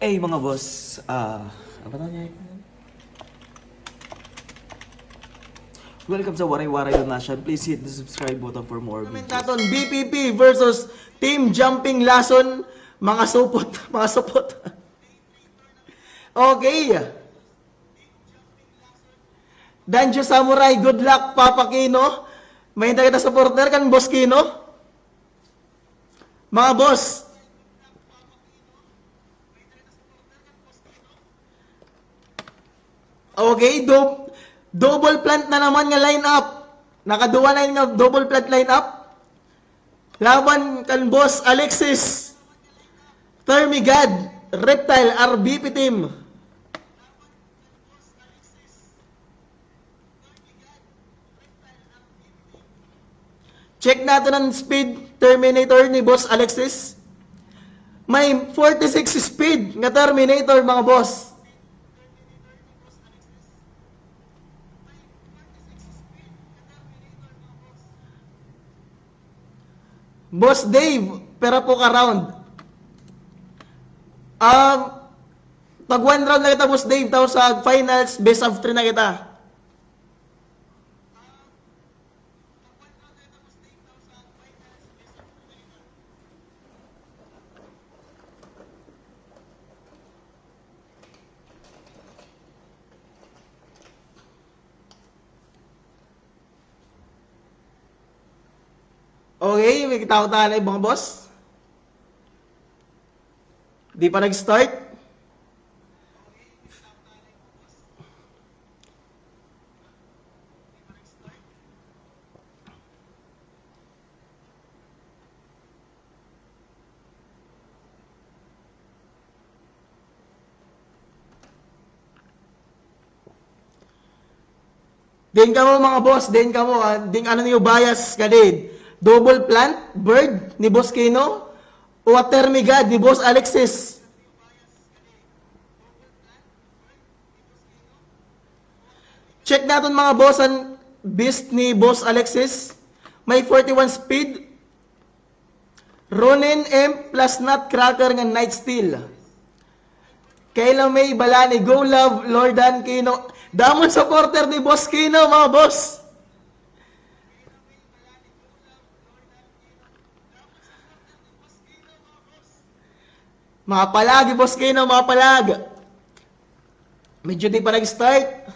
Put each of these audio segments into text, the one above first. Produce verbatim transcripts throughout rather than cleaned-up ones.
Hey, mga boss, ah, ano ba tawag niya? Welcome sa Waray Waray Donation. Please hit the subscribe button for more videos. Aton B P P versus Team Jumping Lason, mga supot, mga supot. Okay. Danjo Samurai, good luck, Papa Kino. May kita supporter kan Boss Kino. Mga boss. Okay, dou-, double plant na naman nga lineup. Nakaduwa na nga double plant lineup. Laban kan Boss Alexis. Termigad, Reptile, R B P team. Check naton an speed Terminator ni Boss Alexis. May forty-six speed nga Terminator, mga boss. Boss Dave, pira po ka round? Um, pag one round na kita, Boss Dave, tapos sa finals, best of three na kita. Okay, may kita ko tayo, mga boss. Di pa nag-start? Diin kamo, mga boss, diin kamo, ah, diin ano niyo bias ka diin? Double plant, bird ni Boss Kino, o a Termigad ni Boss Alexis? Check naton, mga boss, an beast ni Boss Alexis. May forty-one speed. Ronin Imp plus Nutcracker nga Night Steal. Kayla May Balani, go love, Lordan Kino. Damon supporter ni Boss Kino, mga boss. Mapalag, Boss Kino, mapalag. Medyo di pa nag-start.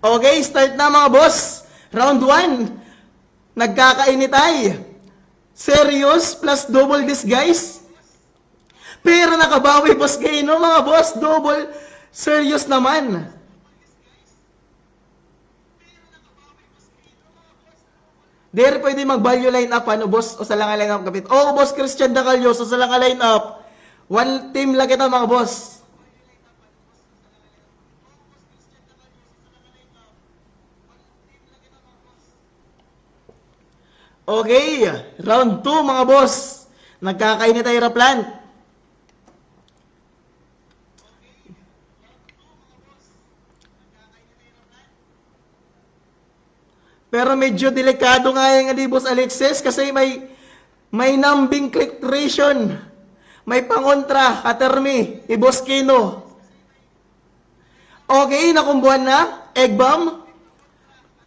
Okay, start na, mga boss. Round one. Nagkakainitay. Serious plus double disguise. Pero nakabawi, Boss Kino, mga boss. Double serious naman. Diri pwede mag-value line up, ano, boss? Usa la nga line up gapit. Oo, Boss Christian Dacalios, usa la nga line up. One team la kita, mga boss. Okay, round two, mga boss. Nagkakainitay ra plant. Pero medyo delikado ngay-an ngadi, Boss Alexis, kasi may, may numbing click ration. May pangontra ka Termi, hi Boss Kino. Okay, nakumbuhan na. Egg bomb.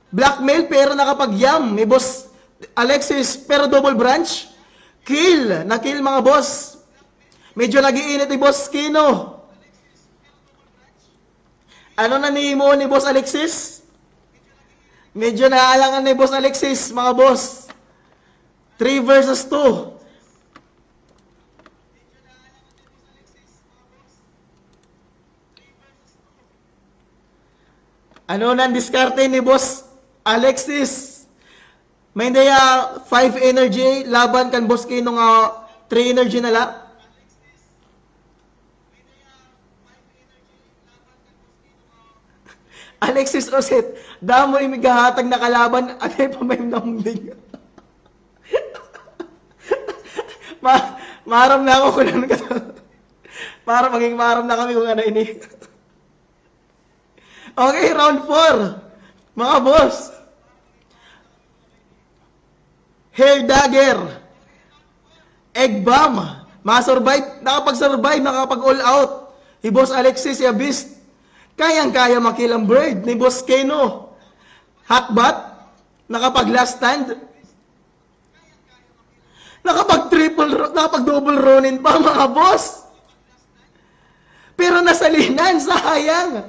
Blackmail, pero nakapag-yam hi Boss Alexis, pero double branch. Kill, na-kill, mga boss. Medyo nag-iinit hi Boss Kino. Ano na an himuon ni Boss Alexis? Medyo naalangan ni Boss Alexis, mga boss. Three versus two. Ano na an diskarte ni Boss Alexis? May-ada hiya five energy laban kan Boss Kino nga three energy na la. Alexis Roset, damo imi gahatag na kalaban, anay pa may numbing. Ma-, maaram na ako kun ano ka. Para maging maaram na kami kun ano ini. Okay, round four. Mga boss. Hair dagger. Egg bomb. Masurvive, nakapag-survive, nakapag-all out. Hi Boss Alexis, ya beast. Kayang-kaya ma-kill an bird ni Boss Keno. Hotbat. Nakapag-last stand. Nakapag-triple, ro- nakapag-double Ronin pa, mga boss. Pero nasalinan, sayang.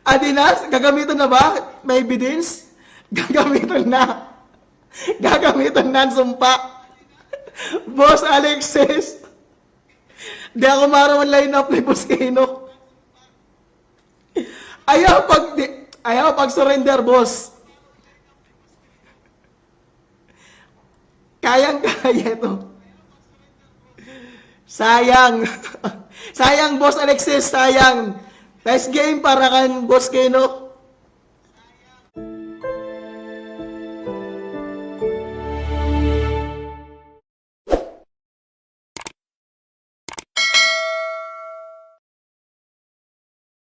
Adi na, gagamiton na ba? May evidence? Gagamiton na. Gagamiton na an sumpa. Boss Alexis. Di ako maaraw an line-up ni Boss Keno. Ayaw pag, di, ayaw pag-surrender, boss. Kayang-kaya ito. Sayang. Sayang, Boss Alexis, sayang. Nice game para kan Boss Keno.